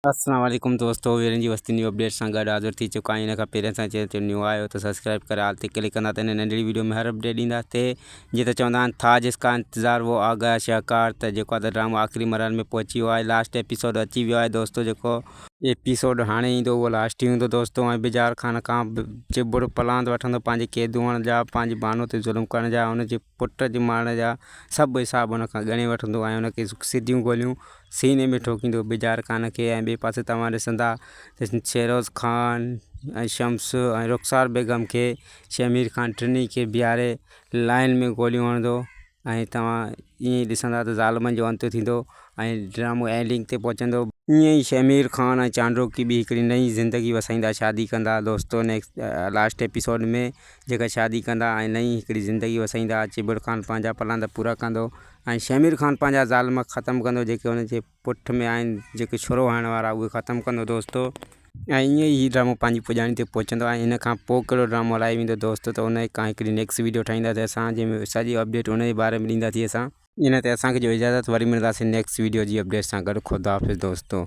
السلام عليڪم دوستو ويرن جي وستي نيو اپڊيٽ سان گڏ حاضر ٿي چڪا آهيون ان کان پهرين اسان چينل تي نيو آهيو ته سبسڪرائب ڪري آل تي ڪلڪ ڪندا ته ان ننڍڙي ويڊيو ۾ هر اپڊيٽ ڏينداسي جيئن ته چوندا آهن ٿا جس کا انتظار وو آ گيا شهڪار ته جيڪو آهي ته ڊرامو آخري مرحلي ۾ پهچي ويو آهي لاسٽ ايپيسوڊ اچي ويو آهي دوستو جيڪو ايپيسوڊ هاڻي ايندو اهو لاسٽ ئي هوندو دوستو ۽ بجار خان کان چٻڙ پلاند وٺندو پنهنجي قيد هئڻ جا پنهنجي بانو تي ظلم ڪرڻ جا ان جي پٽ جي مارڻ جا سڀ حساب ان کان ڳڻي وٺندو ۽ ان کي سڌيون گوليون سيني ۾ ٺوڪيندو بجار خان کي ۽ ٻئي پاسي توهان ڏسندا ته شهروز خان ۽ شمس ۽ رخسار بيگم کي شهمير خان ٽنهي کي بيهاري لائن ۾ گوليون هڻندو ۽ توهان ائين ئي ڏسندا ته ظالمن جو انت ٿيندو ۽ ڊرامو اينڊنگ تي پهچندو. ائين ئي شهمير خان ۽ چانڊوڪي به هڪڙي نئين زندگي وسائيندا شادي ڪندا دوستو نيڪسٽ لاسٽ ايپيسوڊ ۾ جيڪا شادي ڪندا ۽ نئين هڪڙي زندگي وسائيندا چٻڙ خان پنهنجا پلاند پورا ڪندو ۽ شهمير خان پنهنجا ظالم ختم ڪندو جيڪي ان جي پٺ ۾ آهن جيڪي ڇرو هڻڻ وارا اهي ختم ڪندو دوستو ۽ ائين ئي هي ڊرامو پنهنجي پڄاڻي تي پهچندو ۽ ان کان پوء ڪهڙو ڊرامو هلايو ويندو دوستو ته ان کان هڪڙي نيڪسٽ ويڊيو ٺاهينداسين اسان جنهن ۾ سڄي اپڊيٽ ان جي باري ۾ ڏينداسين اسان ان تي اسان کي جو اجازت وري ملنداسين نيڪسٽ ويڊيو جي اپڊيٽ سان گڏ خدا حافظ دوستو.